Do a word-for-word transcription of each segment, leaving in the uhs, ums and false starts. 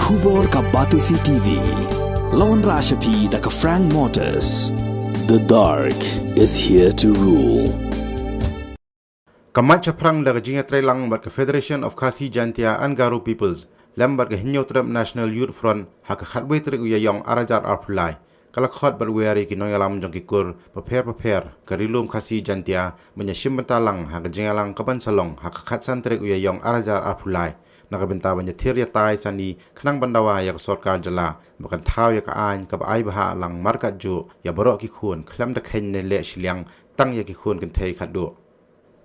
Khubor ka Batesi T V. Lawan Rashapi da ka Frank Motors. The dark is here to rule. Ka Mait Shaphrang da ka jingïatreilang bad ka Federation of Khasi Jaintia and Garo Peoples lem bad ka Hynñiewtrep National Youth Front ha ka khatwei tarik u Ïaïong ar hajar arphew lai, ka la khot bad wer ïa ki nongïalam jong ki kur bapher bapher ka Ri Lum Khasi Jaintia ban ïashim bynta lang ha ka jingïalang ka ban sa long ha ka khatsan tarik u Ïaïong ar hajar arphew lai, na ka bynta ban ïathir ïatai sani khnang ban dawa ïa ka sorkar jylla ba kan thaw ïa ka aiñ kaba ai bhah lang markatjuh ïa baroh ki khun khlem da kheiñ ne leh shiliang tang ïa ki khun kynthei khatduh.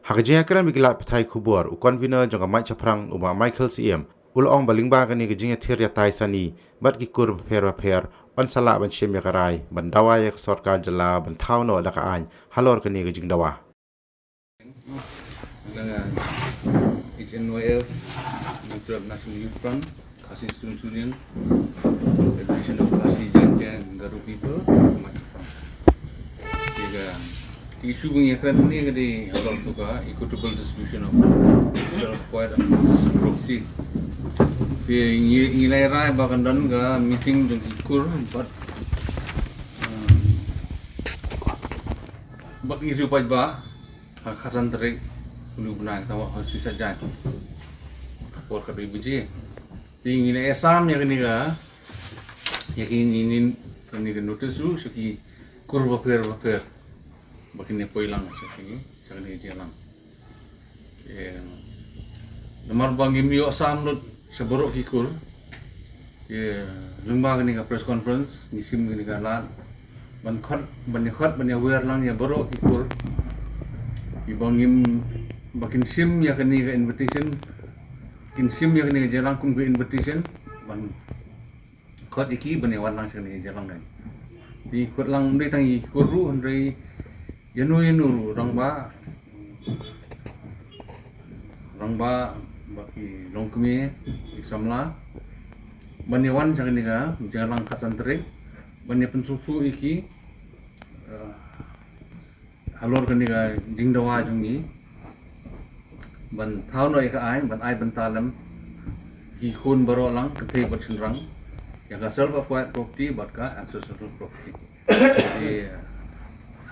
Ha ka jingïakren bad ki lad pathai khubor, u convener jong ka Mait Shaphrang, u Bah Michael Syiem, u la ong ba lyngba kane ka jingïathir ïatai sani bad ki kur bapher bapher, yn sa lah ban shim ïa ka rai ban dawa ïa ka sorkar jylla ban thaw noh da ka aiñ halor kane ka jingdawa. Nang, uh, H N Y F, Hynñiewtrep National Youth Front, Khasi Students Union, Federation of Khasi Jaintia and Garo People, Mait Shaphrang. Ïa ka issue ba ngi ïakren hangne ka dei halor tu ka equitable distribution of self acquired and possessed property. Te ngi, ngi la rai ba kan don ka meeting jong ki kur bad, um, bad ki riew paidbah ha ka khatsan tarik u bnai, tangba ha shi saitjaiñ por khatwei baje. Te ngi la ïasam ïa kane ka, ïa kane, kane ka notice ruh sha ki kur bapher bapher ba kin ïa poi lang sha kane, sha kane ka jingïalang. Te namar ba ngim ïoh sam lut sha baroh ki kur, te lyngba kane ka press conference ngi shim kane ka lad ban khot, ban ïa khot, ban ïa wer lang ïa baroh ki kur kiba ngim, ba kin shim ïa kane ka invitation, kin shim ïa kane ka jingïalang kum ka invitation, ban khot ïa ki ban ïa wan lang sha kane ka jingïalang. Te khot lang ym dei tang ïa ki kur ruh, hynrei ïano ïano ruh, rangbah, rangbah, bad ki longkmie, ki samla, ban ïa wan sha kane ka jingïalang khatsan tarik ban ïa pynsngewthuh ïa ki, uh, halor kane ka jingdawa jong ngi ban thaw noh ïa ka aiñ ban ai bynta lem ki khun baroh lang, kynthei bad shynrang, ïa ka self acquired property bad ka ancestral property. Te,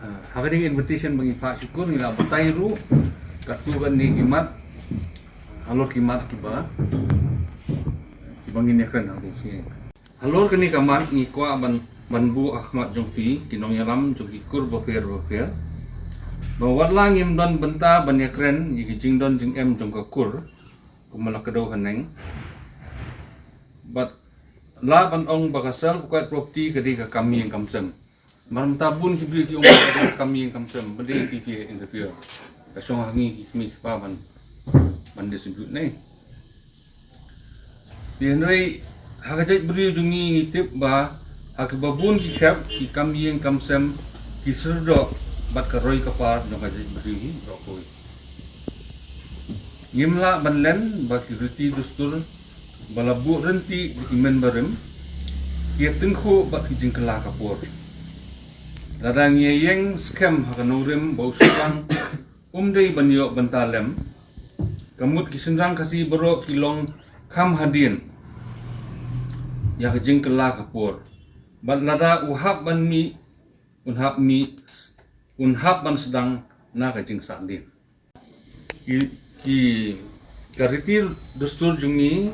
uh, ha kane ka invitation ba ngi phah sha ki kur ngi la batai ruh katto katne ki mat, halor ki mat kiba, kiba ngin ïakren ha kane ka sngi. Halor kane ka mat ngi kwah ban, ban buh ha khmat jong phi ki nongïalam jong ki kur bapher bapher ba wat la ngim don bynta ban ïakren ïa ki jingdon jingem jong ka kur kum la ka dei haneng, bad lah ban ong ba ka self acquired property ka dei ka kam ïing kam sem. Namar mynta bun ki briew ki ong ba ka dei ka kam ïing kam sem, ba dei phi phi interfere. Ka shong ha ngi ki kmie ki kpa ban, ban distribute ne. Te hynrei ha ka jaitbynriew jong ngi ngi tip ba ha kiba bun ki khep ki kam ïing kam sem ki syrdoh bad ka roi ka par jong ka jaitbynriew hi baroh kawei. Ngim lah ban len ba ki riti dustur ba la buh ryntih da ki mynbarim ki ïa tyngkhuh bad ki jingkylla ka por. Lada ngi ïeng skhem ha ka nongrim ba u shynrang um dei ban ïoh bynta lem, ka mut ki shynrang Khasi baroh ki long kham hadien ïa ka jingkylla ka por. Bad lada u hap ban mih, un hap mih, un hap ban sdang na ka jingsahdien. Ki, ki, ka riti dustur jong ngi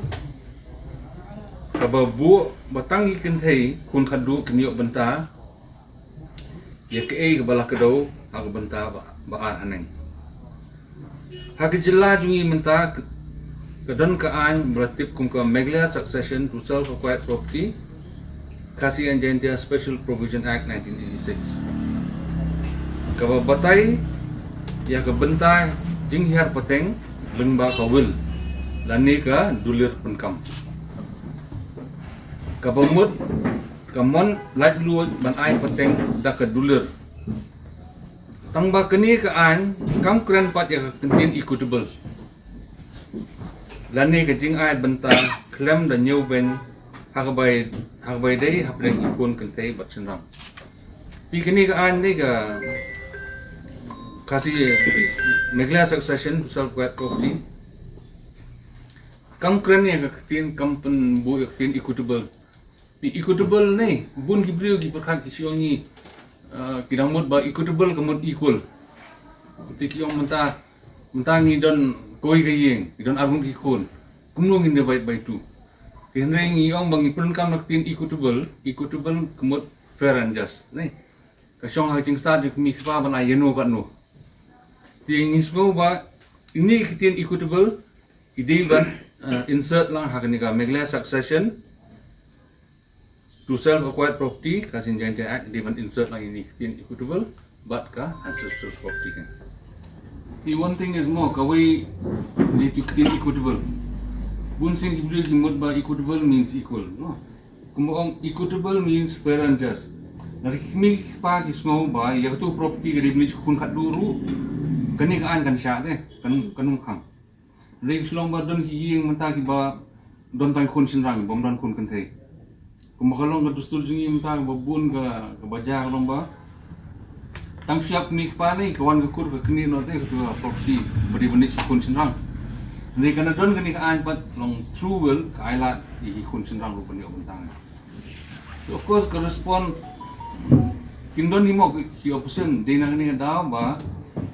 kaba buh ba tang ki kynthei khun khadduh kin ïoh bynta ïa kaei kaba la kdew ha ka bynta ba, ba ar haneng. Ha ka jylla jong ngi mynta ka, ka don ka aiñ ba la tip kum ka Meghalaya Succession to Self Acquired Property, Khasi and Jaintia Special Provision Act nineteen eighty-six, kaba batai ïa ka bynta jinghiar pateng lyngba ka will lane ka dulir pynkam, kaba mut ka mon laitluid ban ai pateng da ka dulir. Tangba kane ka aiñ kam kren pat ïa ka kyntien equitable lane ka jingai bynta khlem da ñiewbeiñ ha kaba, ha kaba ïadei hapdeng ki khun kynthei bad shynrang. Phi, kane ka aiñ ne ka Khasi Meghalaya Succession to Self Acquired Property Kam kren ïa ka ktien, kam pynbna ïa ka ktien equitable. Te equitable ne, bun ki briew ki pyrkhat ki shu ong ngi, ah, ki dang mut ba equitable ka mut equal. Te ki ong mynta, mynta ngi don kawei ka ïing, ngi don arngut ki khun. Kumno ngin divide by two? Te hynrei ngi ong ba ngi pyndonkam na ka ktien equitable, equitable ka mut fair and just. Ne? Ka shong ha ka jingstad jong ki kmie ki kpa ban ai ïa no bad no. Te ngi sngew ba ine i ktien equitable i dei ban, eh, insert lang ha kane ka Meghalaya Succession to Self Acquired Property, ka Shin Jaintia Act, i dei ban insert lang ine i ktien equitable bad ka ancestral property kan. Te one thing is more, kawei dei tu i ktien equitable. Bun sien ki briew ki mut ba equitable means equal, no? Kumba ong equitable means fair and just. Lada ki kmie ki kpa ki sngew ba ïa katu property ka dei ban leit sha khun khatduh ruh, kane ka aiñ kan shah te, kan, kan ym khang. Lada ki shu long ba don ki ïing mynta kiba don tang khun shynrang, bym don khun kynthei. Kumba ka long ka dustur jong ngi mynta kaba bun ka, kaba jia ka long ba tang shu ïap kmie kpa ne, ka wan ka kur ka knieh noh te katu ka property ba dei ban leit sha khun shynrang. Hynrei kan don kane ka aiñ pat long through will ka ai lad ïa ki khun shynrang ruh ban ïoh bynta. So of course ka respond, kin don hi mo ki, ki opposition, dei na kane ka daw ba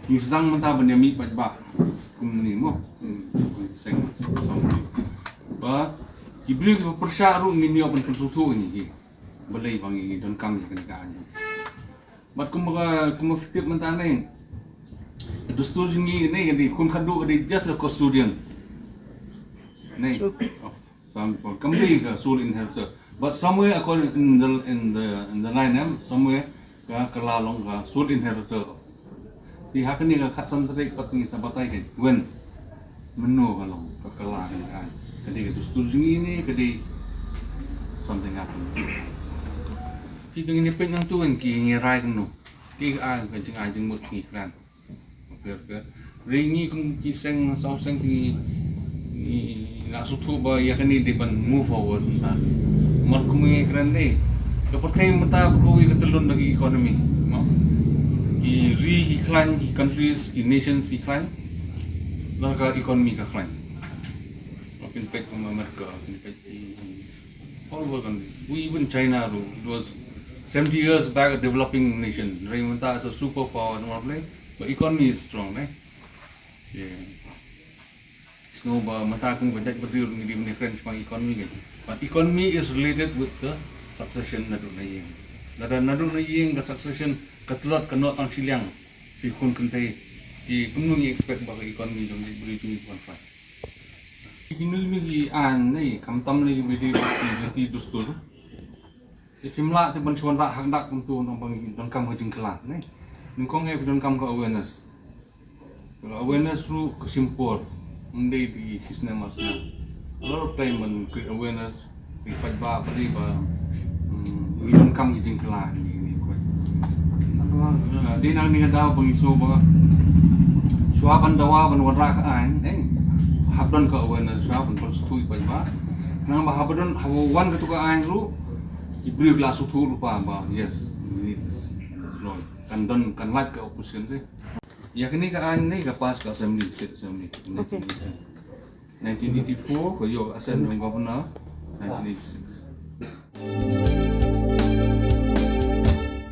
ngi sdang mynta ban ïa mih paidbah. Kumne mo. Hmm, seng, song. Ba ki briew kiba pyrshah ruh ngin ïoh ban pynsngewthuh ïa ngi hi. Balei ba ngi donkam ïa kane ka aiñ. Bad kumba ka, kumba phi tip mynta ne, ka dustur jong ngi ne, ka dei khun khatduh ka dei just a custodian. Ne, of some people. Kam dei ka sole inheritor. But somewhere according in the, in the, in the line, em, somewhere ka, ka la long ka sole inheritor. Te ha kane ka khatsan tarik pat ngin sa batai ka wen. Mynno ka long ka, ka la kane ka aiñ. Ka dei ka dustur jong ngi ne, ka dei something happened. Phi to ngin ïa peit nangtu wen ki ngi rai kumno. Ki ka, ka jingai jingmut ngi kren. Pher pher. Hynrei ngi kum ki seng, saw seng ki ngi, ngi la sngewthuh ba ïa kane dei ban move forward mynta. Namar kum ngi kren dei, ka pyrthei mynta ba kawei ka tyllun da ki economy, no? Ki ri ki khlaiñ, ki countries, ki nations ki khlaiñ. Lada ka economy ka khlaiñ. Phin peit kum America, phin peit ki all over country. Even China ruh, it was seventy years back a developing nation. Hynrei mynta is a superpower, namar balei? Ba economy is strong, ne? Yeah. Sngew ba mynta kum ka jaitbynriew ngi dei ban ïakren shaphang economy kan. But economy is related with the succession naduh na ïing. Lada naduh na ïing ka succession ka tlot, ka noh tang shiliang, shi khun kynthei, ki kumno ngi expect ba ka economy jong ka jaitbynriew jong ngi kan khlaiñ. Ki ngi ki aiñ ne, khamtam ne ki bidi ki lynti dustur. Te phim lah te ban shu wanrah hakdak kumto, nang ban donkam ka jingkylla ne. Nyngkong eh phi donkam ka awareness. Ka awareness ruh ka shim por. Ym dei ki shisnem arsnem. A lot of time ban create awareness. Ki paidbah ba dei ba, hmm, ngi donkam ki jingkylla ngi, ngi kwah. Dei na kane ka daw ba ngi sngew ba shuwa ban dawa ban wanrah ka aiñ, eh, hap don ka awareness shuwa ban pynsngewthuh ïa ki paidbah. Namar ba haba don, haba wan katu ka aiñ ruh, ki briew ki la sngewthuh lypa ba yes, we need this law. Kan don, kan lait ka opposition te. Ïa kane ka aiñ ne ka pass ka assembly, state assembly. Okay. Nineteen eighty-four, ka ïoh assent jong governor, nineteen eighty-six.